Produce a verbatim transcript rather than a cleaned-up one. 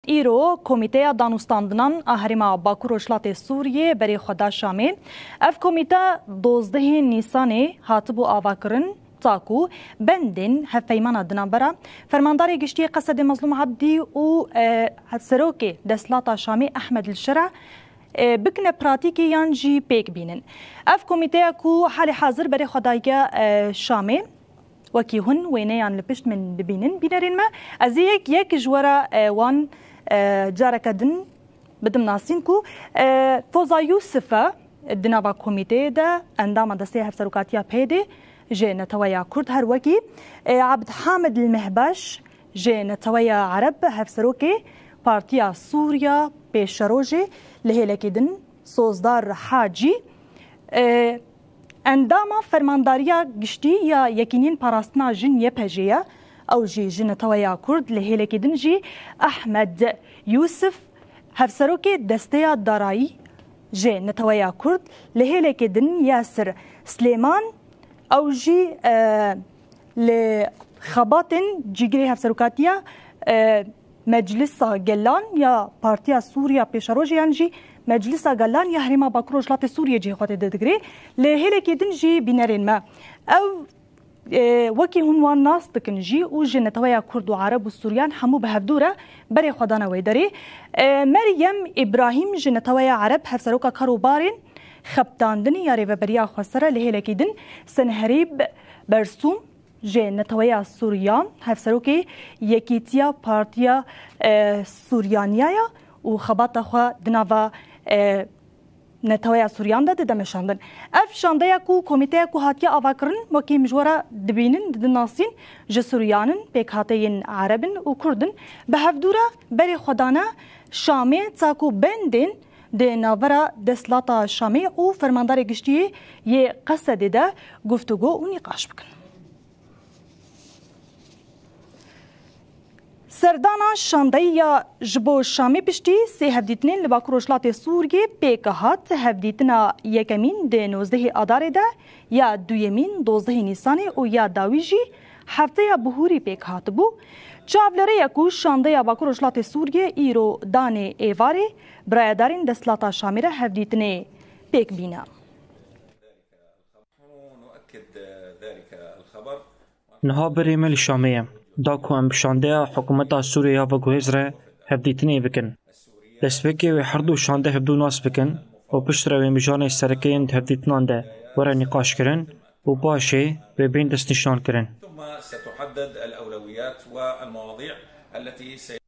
Îro Komîteya Danûstandinan a Herêma Bakur Rojhilatê Sûriyê berê xwe da Şamê. Ev komîte dozdehê Nîsanê hatibû avakirin, ta ku bendên hevpeymana di navbera Fermandarê Giştî Qesedê Mezlûm Ebdî û, e, Serokê Desthilata Şamê Ehmed Lişera, e, bikine pratîkê yan jî pêk bînin. Ev komîteya ku halê hazir berê xwe daye, e, Şamê, wekî hûn wêneyan li pişt min dibînin, bînerên me, ez ê yek yek ji we re, e, wan, e, careke din bidim nasîn ku, e, Foza Yûsif e, di nava komîteyê de endama Desteya Hevserokatiya PYDê ji Neteweya Kurd, her wekî, e, Abdhamid El-Mehbaş ji Neteweya Ereb, Hevserokê Partiya Sûriya Pêşerojê, li hêlekê din Sozdar Hacî, e, endama Fermandariya Giştî ya Yekîniyên Parastina Jin, Y P J, ye. Ew jî ji Neteweya Kurd, li hêlekê din jî Ehmed Yûsif, Hevserokê Desteya Darayî ji Neteweya Kurd, li hêlekê din Yasir Silêman, ew jî, e, li xebatên cîgirê hevserokatiya, e, Meclisa Gelan ya Partiya Sûriya Pêşerojê yan jî Meclisa Gelan ya Herêma Bakur Rojhilatê Sûriyê cihê xwe tê de digire. Li hêlekê din jî bînerên me. Ew, e, wekî hûn wan nas dikin jî û ji neteweya Kurd û Ereb û Sûriyan hemû bi hevdû re berê xwe dane wê derê. E, Meryem Îbrahîm ji neteweya Ereb, hevseroka karûbarên xebitandinê ya Rêveberiya Xweser e, li hêlekê din Senherîb Bersûm ji neteweya Sûriyan, hevserokê Yekîtiya Partiya, e, Sûriyaniya ya û xebata xwe di nava, e, neteweya Sûriyan de dide meşandin. Ev şandeya ku komîteya ku hatiye avakirin, wekî em ji we re dibînin, didin nasîn, ji Sûriyan in, pêkhateyên Ereb in û Kurd in, bi hevdû re berê xwe dane Şamê, ta ku bendên di navbera Desthilata Şamê û Fermandarê Giştî yê Qesedê de guftûgo û nîqaş bikin. Serdana şandeyî ya ji bo Şamê piştî sê hevdîtinên li Bakur Rojhilatê Sûriyê pêk hat. Hevdîtina yekemîn di nozdehê Adarê de, ya duyemîn dozdehê Nîsanê û ya dawî jî hefteya bihûrî pêk hatibû. Çavlêrê ye ku şandeya Bakur Rojhilatê Sûriyê îro danê êvarê, bi rayedarên Desthilata Şamê re hevdîtinê pêk bîne. Niha berê me li Şamê ye. Da ku em bi şandeya hikûmeta Sûriyê ya veguhêz re hevdîtinê bikin. Destpêkê wê her du şande hevdû nas bikin û piştre wê mijanê sereke yên di hevdîtinan de were nîqaşkirin û paşê wê bên destnîşankirin. ثم ستحدد الأولويات والمواضيع التي سي